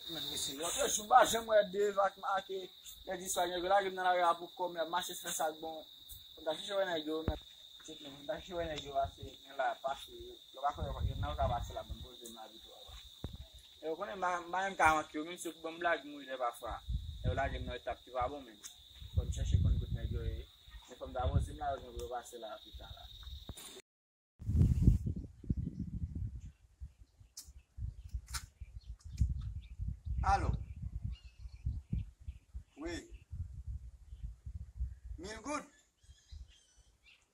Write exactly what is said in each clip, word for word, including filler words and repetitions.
Men mesye, lòt jou m pa janm wè de vak make lè di swa nèg yo lage m nan lari a pou kò m, y ap mache fè sa k bon. Fò m ta chèche wè nèg yo, men. Fò m ta chèche wè nèg yo pase, men la pase, yo pa kwè yo nan yo ka pase la, men poze m la pito a. E yo konnen m pa, m pa menm ka manke yo, menm si yo pou ban m blag, m ri lè pafwa. Lè yo lage m nan etap ki pa bon, men fò m chèche konn kote nèg yo ye. Men fò m ta poze m la, yo gen pou yo pase la pita la. Alo. Wi. Mil goud?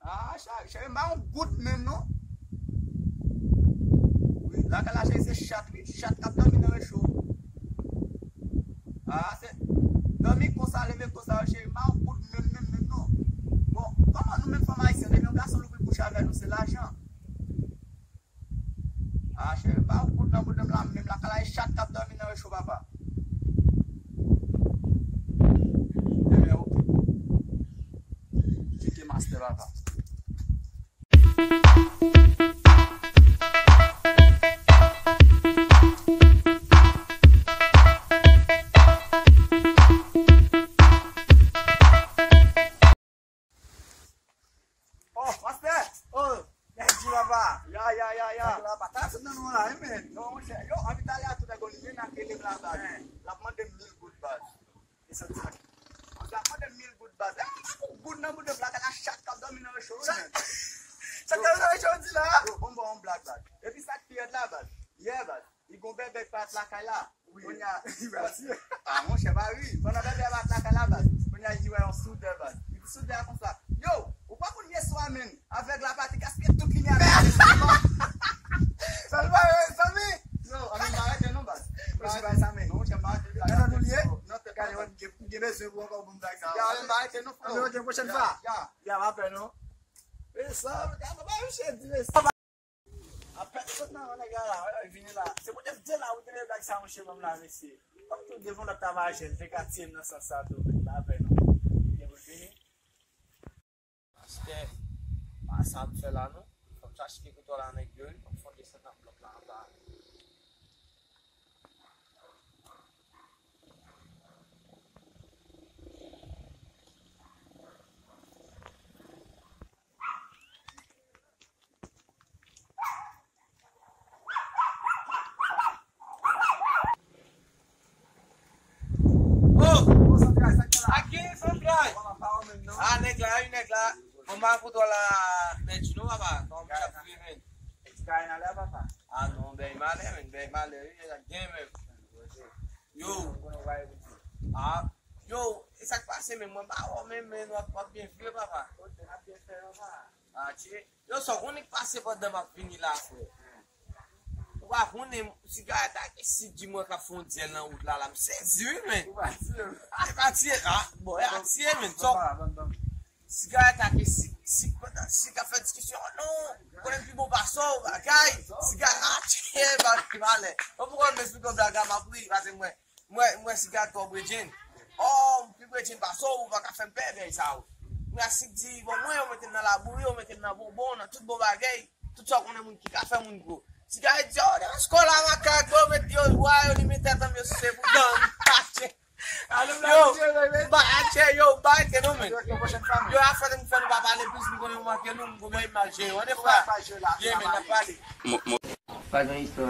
Ah, chè-, cheri, m pa yon goud menm, non. Wi, lakay la, cheri, se chat, wi. Chat k ap dòmi nan recho. Ah, se dòmi konsa, leve konsa, cheri, m pa yon goud menm, menm, menm, non. Bon, kòman nou menm fanm ayisyen, depi yon gason louvri bouch avè nou, se lajan. Ah, cheri, pa yon goud nan bouda m la, menm lakay la, e chat k ap dòmi nan recho, papa. Ebyen, oke. Kite master, papa. Oh, master! Oh, nèg di papa! Ya, ya, ya, ya! Nèg la pa ta sot nan nou la, wi, men. Non, monchè, yo, anvi talè a tou nèg yo li men ak rele m la baz. L ap mande m mil goud baz. E sa di. L ap mande m mil goud baz. E, m pa gon goud nan bouda m la, gade chat k ap dòmi nan recho, wi, men. Chat k ap dòmi nan recho, di la. Yo, bon, bon, yon blag baz. Epi sa k pi rèd la, baz. Yè, baz. Li gon bèbè k parèt lakay la. Wi. Kounye a, li va tiye. Ah, monchè, pa ri. Pandan bèbè a parèt lakay la, baz. Kounye a, li wè yon soudè, baz. Li di soudè a konsa: "Yo, ou pa konn yè swa, menm, avèg la pa te gaspiye tout limyè a nan kay la?" Sa l pa wè, zanmi? Yo, ann pa rete non, baz. Monchè, bay sa, men. Non, monchè, m pa rete. Nan nou liye? Non, tèt gade, ou gen, ou gen bezwen pou ankò bon blag sa. Ya, ann pa rete non, frè. Ann rete pwochèn fwa. Ya, ya. Ya, pa pè non. E sa, gade, pa monchè, di, men sa. Apèn sot nan men nèg la la, wè, wè, vini la. Se pou te vide la, ou te vle blag sa, monchè, ban m la, mesye. Kòm tou devan lòt tabajè, l te ka tiye m nan sans sa tou, men pa pè non. Gen pou vini. Pastè, pa sa m fè la, non. Fò m chache ki kote la nèg yo, wi. Fò m fon desann nan blòk la anba. Oh! Ak ki santral? Ah, nèg la, wi, nèg la. Bon, m pa fout wè la, nèg di nou, papa. Kòman sa ap viv, men? Ah, non, bèy malè, men, bèy malè, wi, nèg la gen, men. Yo. Ah, yo, e sa k pase, men mwen pa wè, men, men, w ap, w ap byen viv, papa. Ah, tchè. Yo, sa w konnen k pase pandan m ap vini la, frè? Ou pa konnen, sigarèt ak si di mwen k ap fè yon dyèl nan wout la, la, m sezi, wi, men. Ou pa tiye, wi. E pa tiye, ah, bon, e pa tiye, men. Sa w, sigarèt ak si, si, si k ap fè diskisyon, non, ou konnen m pi bon pase w, bagay, sigarèt, ah, tchè, bagay, malè. Ou poko m esplike w blag la, m ap ri, pase mwen. Mwen, mwen sigarèt twò bredjenn. Oh, m pi bredjenn pase w, ou pa ka fè m pè bèy sa yo. Mwen a sik di, bon, mwen, yo mete m nan labou, yo mete m nan bonbon, nan tout bon bagay. Tout sa w konnen moun ki ka fè moun gwo. Sigarèt di, oh, devan skò la, makak, yo mete yo, wa, yo limen tèt an, yo souse pou dan. Yo, ba, atchè, yo, ba, rete non, men. Yo, afè m fè nou pa pale plis, m konnen yo manke nou, m gon bèy mal jere, wi, defwa. Byen, men, n ap pale. Pa gen istwa.